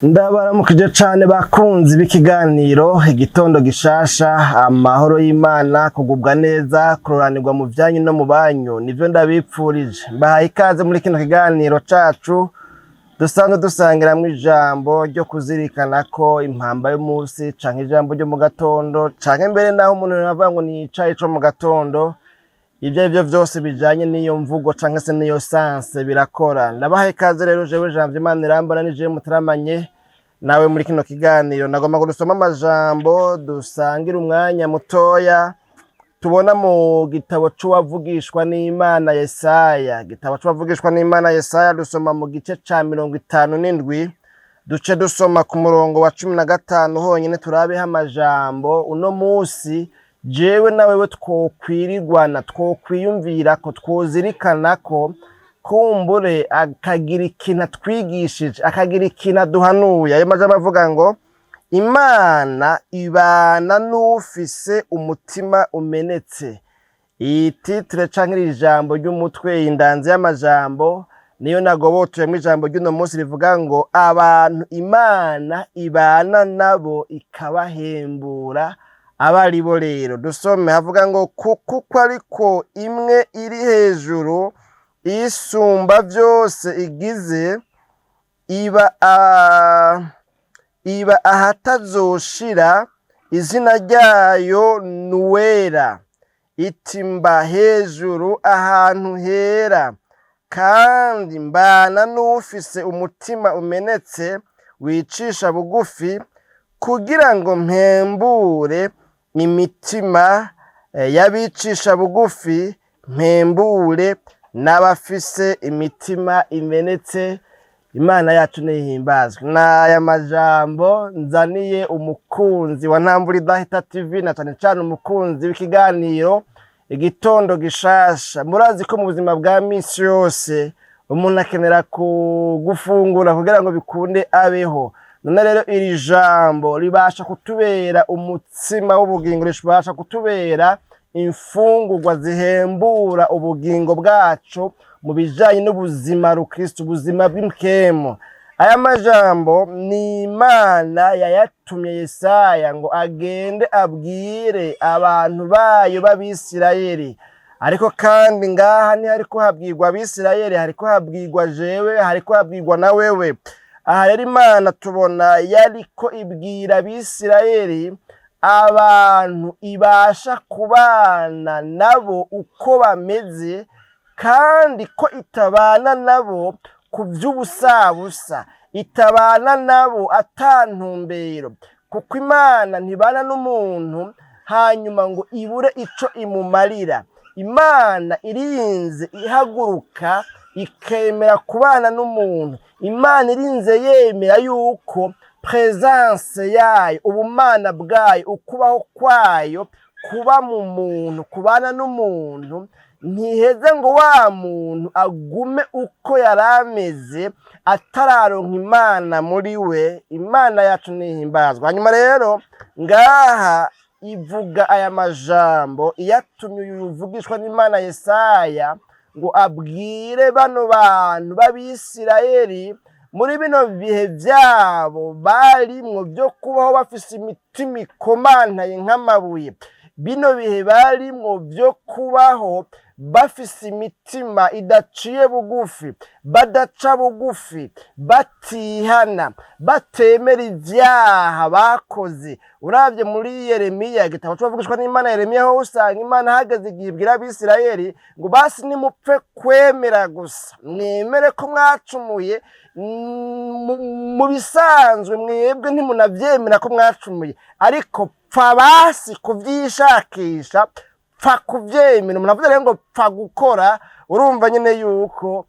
Ndabaramukije cane bakunzi b'ikiganiro Igitondo Gishasha. Amahoro y'Imana, kugubwa neza, kuroranirwa mu vyanyu no mu banyu, nivyo ndabipfurije. Mbahaye ikaze muri kino kiganiro cacu dusanzwe dusangiramwo ijambo ryo kuzirikana ko impamba y'umunsi, canke ijambo ryo mu gatondo, canke mbere naho umuntu yavuga ngo ni icayi co mu gatondo. Ibyo ari byo vyose bijanye n'iyo mvugo canke se n'iyo sanse birakora. Ndabahaye ikaze rero jewe Janvier Imana irambona, ni jewe mutaramanye nawe muri kino kiganiro. Nagomba ngo dusome amajambo, dusangire umwanya mutoya tubona mu gitabo c'uwavugishwa n'Imana Yesaya. Igitabo c'uwavugishwa n'Imana Yesaya, dusoma mu gice ca 57, duce dusoma ku murongo wa 15 honyine, turabeho amajambo uno musi jewe na wewe twokwirirwana, twokwiyumvirako, twozirikanako, kumbure akagira ikintu atwigishije, akagira ikintu aduhanuye. Ayo majambo avuga ngo: "Imana ibana n'ufise umutima umenetse." Iyi titre canke iri jambo ry'umutwe, indanzi y'amajambo, niyo nagobotuyemwo ijambo ry'uno munsi rivuga ngo: "Abantu Imana ibana nabo ikabahembura aba aribo." Rero dusome, havuga ngo: "Kuko uko ariko imwe iri hejuru isumba vyose igize, iba ahatazoshira, izina ryayo n'Uwera. Iti: Mba hejuru ahantu hera, kandi mbana n'ufise umutima umenetse wicisha bugufi, kugira ngo mpembure imitima y'abicisha bugufi, mpembure n'abafise imitima imenetse." Imana yacu nihimbazwe. N'aya majambo nzaniye umukunzi wa Ntambura Idahita TV, na cane cane umukunzi w'ikiganiro Igitondo Gishasha. Murazi ko mu buzima bwa misi yose umuntu akenera gufungura kugira ngo bikunde abeho. None rero iri jambo ribasha kutubera umutsima w'ubugingo, ribasha kutubera imfungurwa zihembura ubugingo bwacu mu bijanye n'ubuzima rukristo, ubuzima bw'impwemu. Aya majambo ni Imana yayatumye Yesaya ngo agende abwire abantu bayo b'Abisirayeli. Ariko kandi ngaha ntihariko habwirwa Abisirayeli, hariko habwirwa jewe, hariko habwirwa na wewe. Aha rero Imana tubona yariko ibwira Abisirayeli abantu ibasha kubana nabo uko bameze, kandi ko itabana nabo ku vy'ubusabusa, itabana nabo ata ntumbero, kuko Imana ntibana n'umuntu hanyuma ngo ibure ico imumarira. Imana irinze ihaguruka ikemera kubana n'umuntu, Imana irinze yemera yuko présence yayo, ubumana bwayo, ukubaho kwayo kuba mu muntu, kubana n'umuntu, ntiheze ngo wa muntu agume uko yari ameze atararonka Imana muri we. Imana yacu nihimbazwa. Hanyuma rero ngaha ivuga aya majambo iyatumye uyu uvugishwa n'Imana Yesaya ngo abwire bano bantu b'Abisirayeli muri bino bihe vyabo barimwo vyo kubaho bafise imitima ikomantaye nk'amabuye, bino bihe barimwo vyo kubaho bafise imitima idaciye bugufi, badaca bugufi, batihana, batemera ivyaha bakoze. Uravye muri Yeremiya, igitabo c'uwavugishwa n'Imana Yeremiya, ho usanga Imana hageze igihe ibwira Abisirayeli ngo: "Basi nimupfe kwemera gusa, mwemere ko mwacumuye." Mu bisanzwe mwebwe ntimunavyemera ko mwacumuye, ariko pfa basi kuvyishakisha, pfa kuvyemera. Umuntu avuze rero ngo pfa gukora, urumva nyene yuko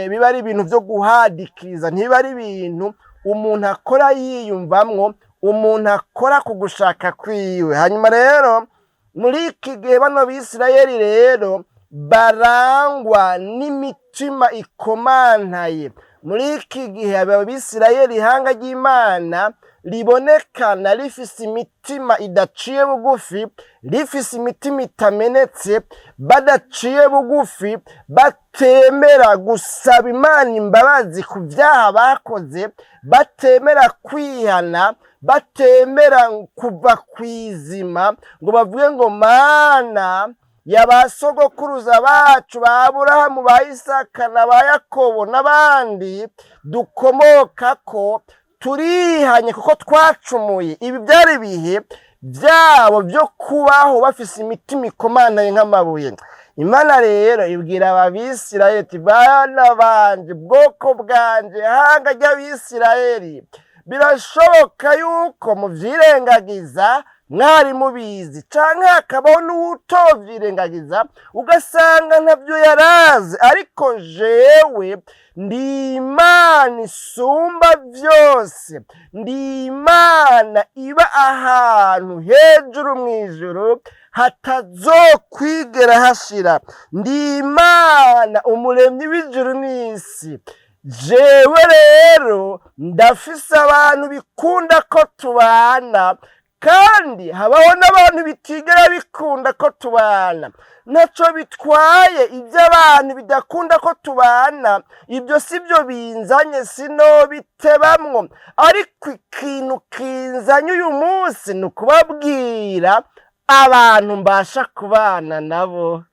biba ari ibintu vyo guhadikiza, ntibiba ari ibintu umuntu akora yiyumvamwo, umuntu akora ku gushaka kwiwe. Hanyuma rero muri iki gihe bano Bisirayeli rero barangwa n'imitima ikomantaye, muri iki gihe aba Bisirayeli, ihanga ry'Imana, Ribonekana rifise imitima idaciye bugufi, rifise imitima itamenetse, badaciye bugufi, batemera gusaba Imana imbabazi ku vyaha bakoze, batemera kwihana, batemera kuva kw'izima ngo bavuge ngo: "Mana ya ba sogokuruza bacu, ba Aburahamu, ba Isaka na ba Yakobo n'abandi dukomokako, turihanye kuko twacumuye." Ibi byari ibihe byabo byo kubaho bafise imitima ikomanaye nk'amabuye. Imana rero ibwira Abisirayeli iti: "Bana banje, bwoko bwanje, hanga ry'Abisirayeli, birashoboka yuko muvyirengagiza mwari mubizi, canke hakabaho n'uwutovyirengagiza ugasanga ntavyo yarazi, ariko jewe ndi Imana isumba vyose, ndi Imana iba ahantu hejuru mw'ijuru hatazokwigera hashira, ndi Imana umuremyi w'ijuru n'isi. Jewe rero ndafise abantu bikunda ko tubana, kandi habaho n'abantu bitigera bikunda ko tubana. Ntaco bitwaye ibyo abantu bidakunda ko tubana, ibyo si byo binzanye, sinobitebamwo. Ariko ikintu kinzanye uyu munsi ni ukubabwira abantu mbasha kubana nabo."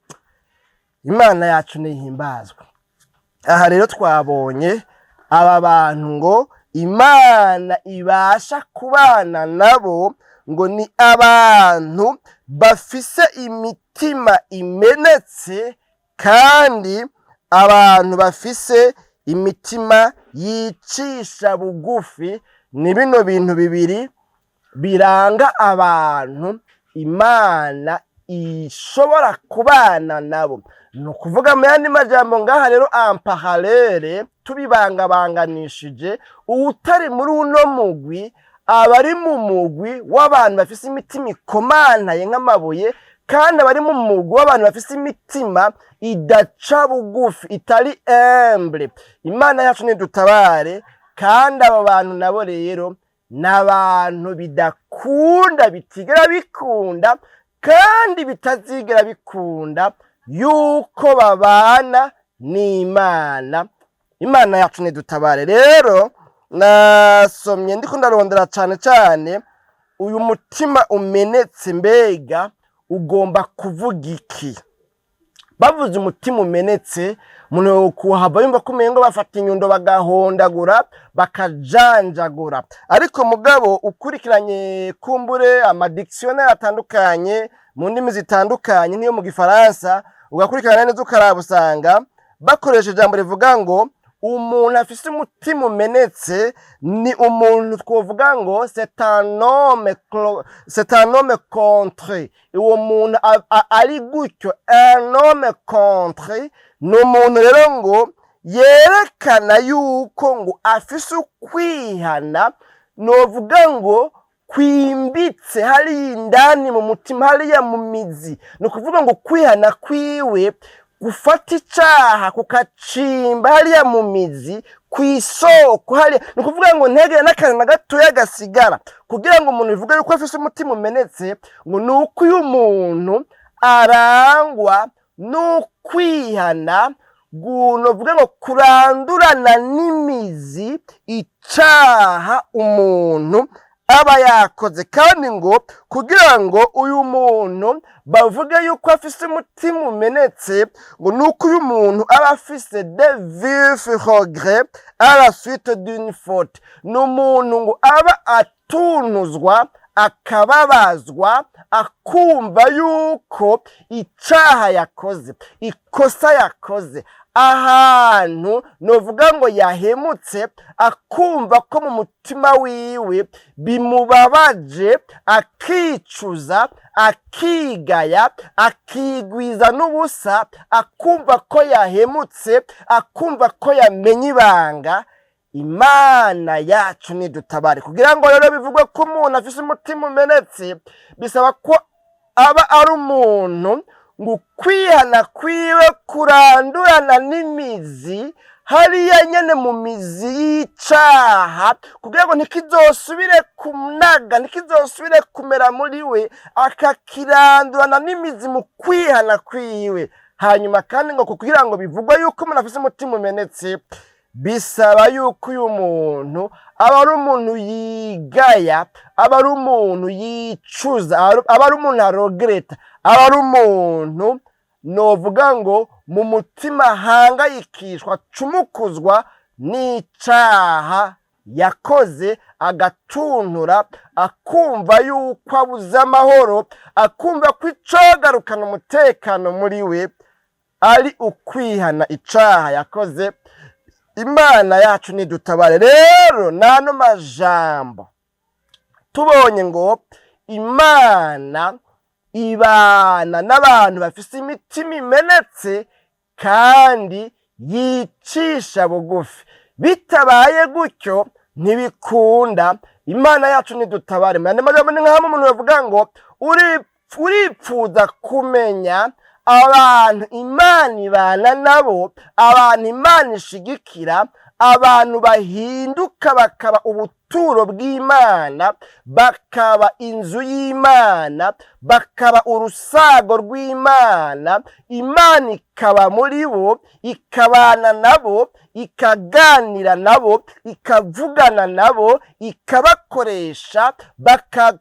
Imana yacu ntihimbazwa. Aha rero twabonye aba bantu ngo Imana ibasha kubana nabo, ngo ni abantu bafise imitima imenetse kandi abantu bafise imitima yicisha bugufi. Ni bino bintu bibiri biranga abantu Imana ishobora kubana nabo. Ni ukuvuga mu yandi majambo ngaha rero, en parallèle, tubibangabanganishije, uwutari muri uno mugwi aba ari mu mugwi w'abantu bafise imitima ikomantaye nk'amabuye, kandi aba ari mu mugwi w'abantu bafise imitima idaca bugufi, itari humble. Imana yacu nidutabare. Kandi abo bantu nabo rero ni abantu bidakunda, bitigera bikunda kandi bitazigera bikunda yuko babana n'Imana. Imana yacu nidutabare. Rero nasomye ndiko ndarondera cane cane uyu mutima umenetse, mbega ugomba kuvuga iki? Bavuze umutima umenetse, umuntu kuhava yumva ko umengo bafata inyundo bagahondagura, bakajanjagura. Ariko mugabo ukurikiranye kumbure ama dictionnaire atandukanye mu ndimi zitandukanye, nk'iyo mu Gifaransa, ugakurikirana neza ukaraba, usanga bakoresha ijambo rivuga ngo umuntu afise umutima umenetse ni umuntu twovuga ngo c'est un homme contrit. Uwo muntu ari gutyo, un homme contrit, ni umuntu rero ngo yerekana yuko ngo afise ukwihana, novuga ngo kwimbitse hariya indani mu mutima, hariya mu mizi. Ni ukuvuga ngo kwihana kwiwe gufata icaha kukacimba hariya mu mizi, kw'isoko hariya. Ni ukuvuga ngo ntegere n'akantu na gatoya gasigara. Kugira ngo umuntu bivuge yuko afise umutima umenetse, ngo ni uko uyu muntu arangwa n'ukwihana, novuga ngo kurandurana n'imizi icaha umuntu aba yakoze. Kandi ngo kugira ngo uyu muntu bavuge yuko afise umutima umenetse, ngo ni uko uyu muntu aba afise de vifs regrets à la suite d'une faute. Ni umuntu ngo aba atunuzwa, akababazwa, akumva yuko icaha yakoze, ikosa yakoze, ahantu novuga ngo yahemutse, akumva ko mu mutima wiwe bimubabaje, akicuza, akigaya, akigwiza n'ubusa, akumva ko yahemutse, akumva ko yamenye ibanga. Imana yacu nidutabare. Kugira ngo rero bivugwe ko umuntu afise umutima umenetse, bisaba ko aba ari umuntu ngo ukwihana kwiwe kurandurana n'imizi. Hariya nyene mu mizi y'icaha, kugira ngo ntikizosubire kunaga, ntikizosubire kumera muri we, akakirandurana n'imizi mu kwihana kwiwe. Hanyuma kandi ngo kugira ngo bivugwe yuko umuntu afise umutima umenetse, bisaba yuko uyu muntu aba ari umuntu yigaya, aba ari umuntu yicuza, aba ari umuntu aregretta, aba ari umuntu novuga ngo mu mutima hangayikishwa, acumukuzwa n'icaha yakoze, agatuntura, akumva yuko abuze amahoro, akumva ko icogarukana umutekano muri we ari ukwihana icaha yakoze. Imana yacu nidutabare. Rero n'ano majambo tubonye ngo Imana ibana n'abantu bafise imitima imenetse kandi yicisha bugufi. Bitabaye gutyo ntibikunda. Imana yacu nidutabare. Mu yandi majambo, ni nk'aho umuntu bavuga ngo uripfuza kumenya abantu Imana ibana nabo, abantu Imana ishigikira, abantu bahinduka bakaba ubuturo bw'Imana, bakaba inzu y'Imana, bakaba urusago rw'Imana, Imana ikaba muri bo, ikabana nabo, ikaganira nabo, ikavugana nabo, ikabakoresha,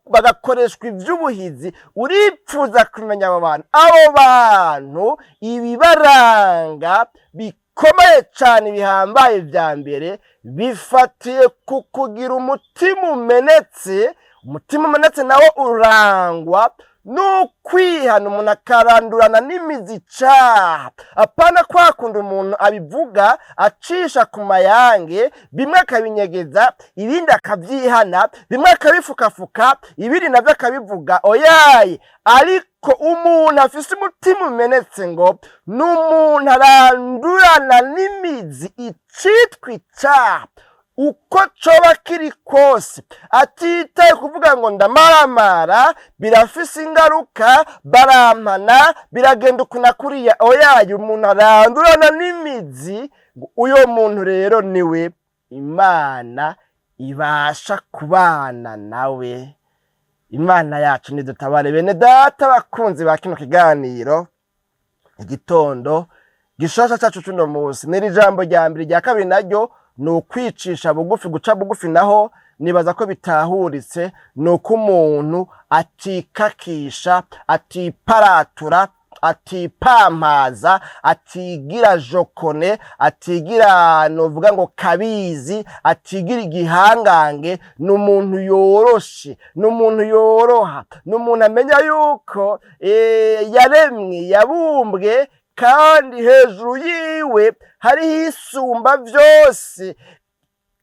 bagakoreshwa ivy'ubuhizi. Uripfuza kumenya abo bantu, abo bantu ibibaranga bikomeye cane bihambaye vya mbere bifatiye ku kugira umutima umenetse. Umutima umenetse nawo urangwa n'ukwihana, umuntu akarandurana n'imizi icaha, apana kwa kundi umuntu abivuga acisha ku mayange, bimwe akabinyegeza, ibindi akavyihana, bimwe akabifukafuka, ibindi navyo akabivuga. Oyaye, ariko umuntu afise umutima umenetse ngo ni umuntu arandurana n'imizi icitwa icaha uko coba kiri kose, atitaye kuvuga ngo ndamaramara, birafise ingaruka, barampana, biragenda uku na kuriya. Oyaye, umuntu arandurana n'imizi, uyo muntu rero niwe Imana ibasha kubana nawe. Imana yacu nidutabare. Bene data bakunzi ba kino kiganiro Igitondo Gishasha cacu cuno musi, niri jambo rya mbere. Rya kabiri naryo ni ukwicisha bugufi, guca bugufi. Naho nibaza ko bitahuritse, ni uko umuntu atikakisha, atiparatura, atipampaza, atigira jokone, atigira novuga ngo kabizi, atigira igihangange. Ni umuntu yoroshe, ni umuntu yoroha, ni umuntu amenya yuko yaremwe, yabumbwe, kandi hejuru yiwe hariho Isumba vyose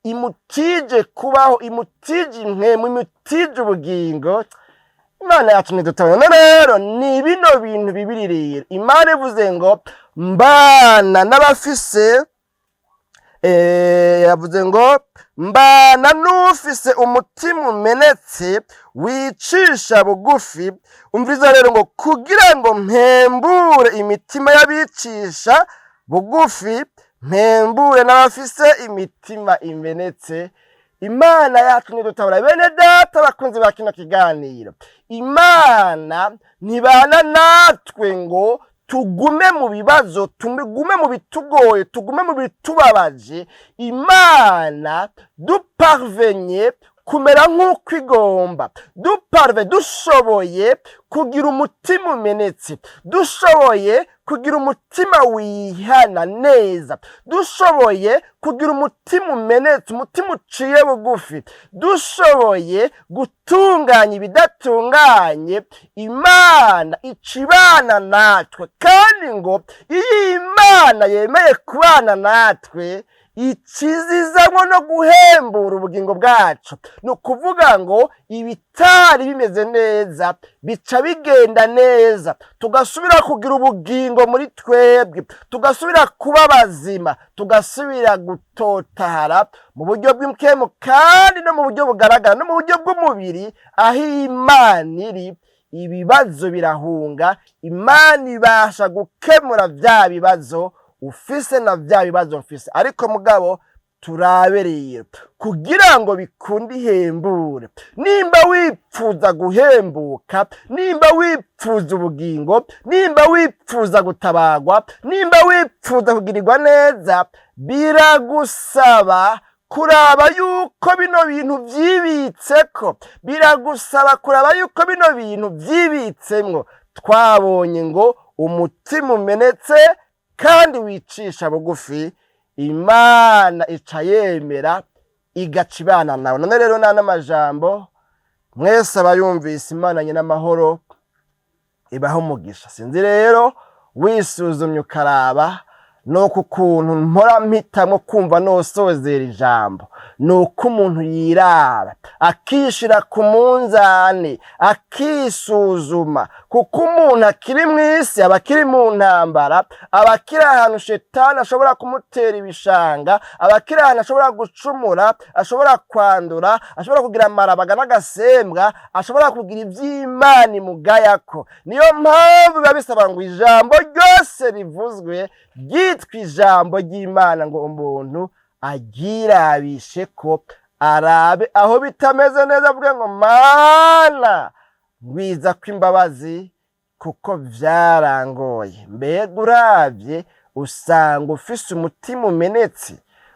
imutije kubaho, imutije impwemu, imutije ubugingo. Imana yacu ntidutabona. None rero ni bino bintu bibiri rero Imana ivuze ngo mbana n'abafise, yavuze ngo mbana n'ufise umutima umenetse wicisha bugufi. Umviriza rero ngo kugira ngo mpembure imitima y'abicisha bugufi, mpembure n'abafise imitima imenetse. Imana yacu ntidutabara. Bene data bakunzi ba kino kiganiro, Imana ntibana natwe ngo tugume mu bibazo, tugume mu bitugoye, tugume mu bitubabaje. Imana duparvenye kumera nk'uko igomba, duparve dushoboye kugira umutima umenetse, dushoboye kugira umutima wihana neza, dushoboye kugira umutima umenetse, umutima uciye bugufi, dushoboye gutunganya ibidatunganye, Imana icibana natwe. Kandi ngo iyo Imana yemeye kubana natwe, ikizizamwo no guhembura ubugingo bwacu. Ni ukuvuga ngo ibitari bimeze neza bica bigenda neza, tugasubira kugira ubugingo muri twebwe, tugasubira kuba bazima, tugasubira gutotahara mu buryo bw'impwemu kandi no mu buryo bugaragara no mu buryo bw'umubiri. Aho Imana iri, ibibazo birahunga. Imana ibasha gukemura vya bibazo. ufise na vya bibazo mfise. Ariko mugabo turabe rero kugira ngo bikunde ihembure. Nimba wipfuza guhembuka, nimba wipfuza ubugingo, nimba wipfuza gutabagwa, nimba wipfuza kugirirwa neza, biragusaba kuraba yuko bino bintu vyibitseko, biragusaba kuraba yuko bino bintu vyibitsemwo. Twabonye ngo umutima umenetse kandi wicisha bugufi, Imana ica yemera igaca ibana nawe. None rero nta n'amajambo, mwese abayumvise, Imana nyina amahoro ibaho umugisha. Sinzi rero wisuzumye ukaraba nuko ukuntu mpora mpitamwo kumva nosozera ijambo, nuko umuntu yiraba akishira ku munzani akisuzuma, kuko umuntu akiri mw'isi aba akiri mu ntambara, aba akiri ahantu shetani ashobora kumutera ibishanga, aba akiri ahantu ashobora gucumura, ashobora kwandura, ashobora kugira amarabaga n'agasembwa, ashobora kugira ivy'Imana imugayako. Niyo mpamvu biba bisaba ngo ijambo ryose rivuzwe ryitwa ijambo ry'Imana, ngo umuntu aryirabishe ko arabe aho bitameze neza, avuge ngo Mana ngwiza ko imbabazi kuko vyarangoye. Mbega uravye usanga ufise umutima umenetse,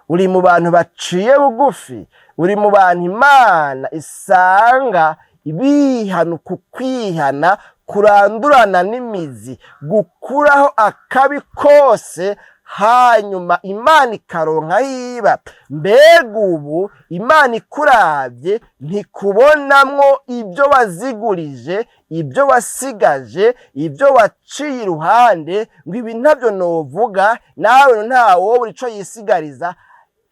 uri mu bantu baciye bugufi, uri mu bantu Imana isanga bihana uku kwihana kurandurana n'imizi, gukuraho akabi kose, hanyuma Imana ikaronka aho iba. Mbega ubu Imana ikuravye ntikubonamwo ibyo wazigurije, ibyo wasigaje, ibyo waciye iruhande, ngo ibi ntabyo novuga, nawe ntawobura ico yisigariza,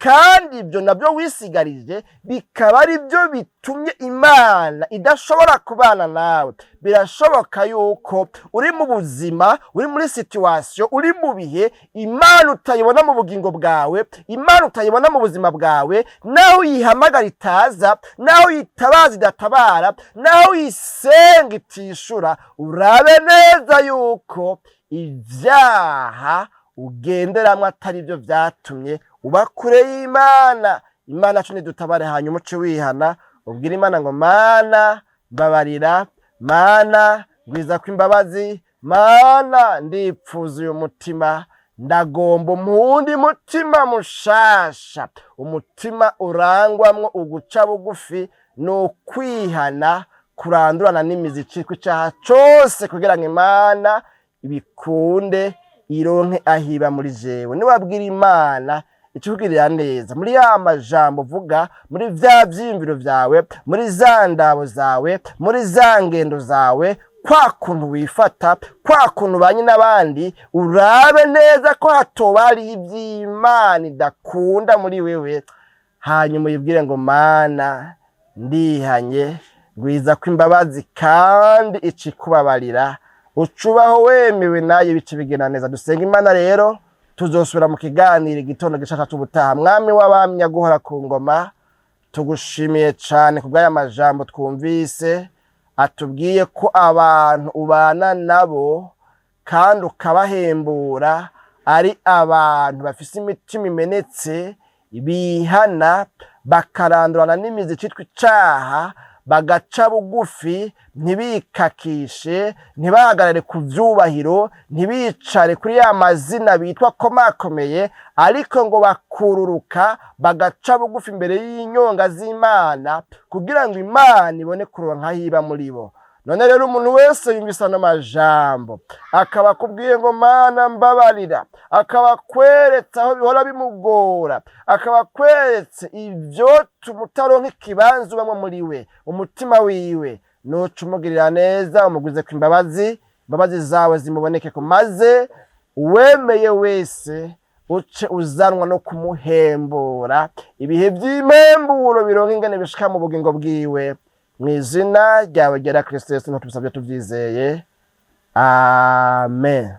kandi ibyo nabyo wisigarije bikaba ari byo bitumye Imana idashobora kubana nawe. Birashoboka yuko uri mu buzima, uri muri situation, uri mu bihe Imana utayibona mu bugingo bwawe, Imana utayibona mu buzima bwawe, naho uyihamagara itaza, naho uyitabaza idatabara, naho uyisenga itishura. Urabe neza yuko ivyaha ugenderamwo atari byo vyatumye uba kure y'Imana. Imana yacu nidutabare, hanyuma uce wihana, ubwire Imana ngo Mana mbabarira, Mana ngwiza ko imbabazi, Mana ndipfuza uyu mutima, ndagomba umundi mutima mushasha, umutima urangwamwo uguca bugufi n'ukwihana kurandurana n'imizi icitwa icaha cose, kugira ngo Imana ibikunde ironke ahiba muri jewe. Niwabwira Imana ikikugirira neza muri ya majambo uvuga, muri vya vyiyumviro vyawe, muri za ndabo zawe, muri za ngendo zawe, kwa kuntu wifata, kwa kuntu ubanye n'abandi, urabe neza ko hatoba hariho ivy'Imana idakunda muri wewe, hanyuma uyibwire ngo Mana ndihanye, ngwiza ko imbabazi, kandi icikubabarira, ucubaho wemewe nayo, bice bigenda neza. Dusenga Imana rero, tuzosubira mu kiganiro igitondo gishasha c'ubutaha. Mwami w'abami, nyaguhora ku ngoma, tugushimiye cane kubw'aya majambo twumvise atubwiye ko abantu ubana nabo kandi ukabahembura ari abantu bafise imitima imenetse, bihana bakarandurana n'imizi icitwa icaha, bagaca bugufi, ntibikakishe, ntibahagarare ku vyubahiro, ntibicare kuri ya mazina bitwa komakomeye, ariko ngo bakururuka bagaca bugufi imbere y'inyonga z'Imana kugira ngo Imana ibone kuronka aho iba muri bo. None rero umuntu wese yumvise ano majambo akaba akubwiye ngo Mana mbabarira, akaba akweretse aho bihora bimugora, akaba akweretse ivyotuma utaronka ikibanza ubamwo muri we, umutima wiwe, nuca umugirira neza, umugwize ku imbabazi, imbabazi zawe zimubonekeko, maze uwemeye wese uce uzanwa no kumuhembura, ibihe vy'impemburo bironka ingene bishika mu bugingo bwiwe. Mw'izina ryawe ryera Kristo Yesu ntitubisabye tuvyizeye, amen.